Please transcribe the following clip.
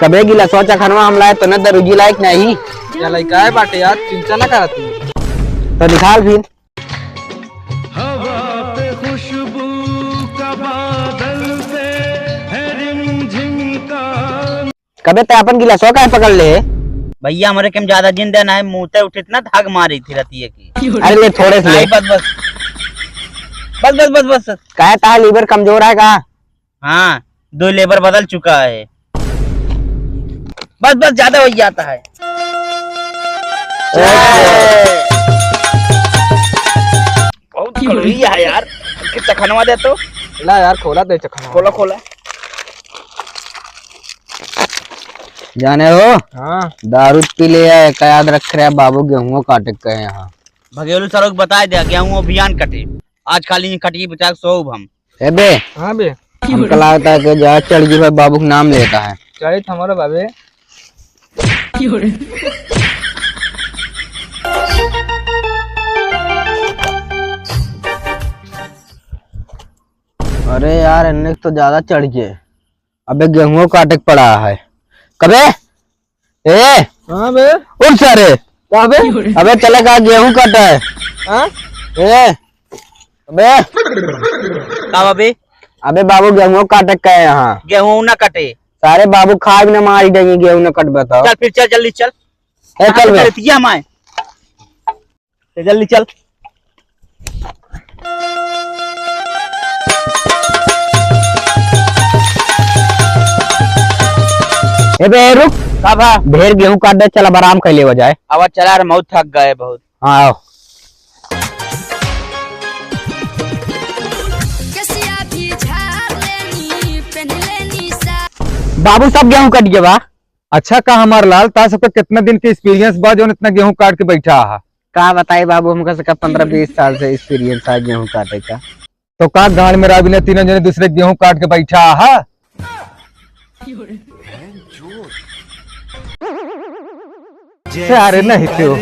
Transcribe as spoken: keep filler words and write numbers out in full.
कबे गिलासवा चखनवा हम लाए, तोने दरुजी लायक नहीं। या लइका है बाटे यार, चिंता ना करा तू। तो निकाल फिर। हवा पे खुशबू का बादल से है रिमझिम का। कबे ते अपन गिलासवा काहे पकड़ ले? भैया, हमरे के में ज्यादा जिन देना है, मुंह ते उठित ना धाग मारी थी रतिये की। अरे ले, थोड़े से ले। नहीं, बस, बस। बस, बस, बस, बस। काहे, तार लीवर कमजोर है का? हाँ, दो लेबर बदल चुका है। बस, बस, ज्यादा हो जाता है। बहुत कड़वी है यार। कि चखनवा दे तो। ला यार, खोला दे चखनवा। खोला, खोला। जाने हो? हाँ। दारू पी ले आए, का याद रख रहा है, बाबू गेहूं काटे के कहे यहाँ। भगेलू सरों के बताए दे, गेहूं अभियान कटे। आज खाली कटिए बचा के सोउब हम। ए बे। हाँ बे। हमका लागता है कि जा चढ़ गई भाई, बाबू के नाम लेता है। चढ़ित हमारा बाबे। अरे यार, इन्ने तो ज्यादा चढ़ गए। अबे गेहूं काटे के पड़ा है। कबे? ए! हाँ बे। उठ सारे। का बे? अबे चले का गेहूं काटा है। हाँ? ए! अबे। का बा बे? अबे बाबू गेहूं काटे के है यहाँ। गेहूं ना कटे। सारे बाबू खाए भी ना मारी देंगे गेहूं ना कटबे तो। चल फिर चल, जल्दी चल। ए, चल बे। चल, पिया माय। ते जल्दी चल। ए बे, रुक। का बा? ढेर गेहूं काट दे, चल अब आराम कर लेवा जाए। अब चला रे, बहुत थक गए बहुत। हाँ, आओ। कसिया भी झाड़ लेनी, पहन लेनी सा। बाबू, सब गेहूं कट गया बा। अच्छा का हमार लाल, ता सबका कितना दिन के experience बा जौन इतना गेहूं काट के बैठा हा? का बताई बाबू, हमका सबका पन्द्रह बीस साल से experience है गेहूं काटे का। तो का गांड में रावी ने तीनों जने दूसरे गेहूं काट के बैठा हा? से अरे नहीं तो।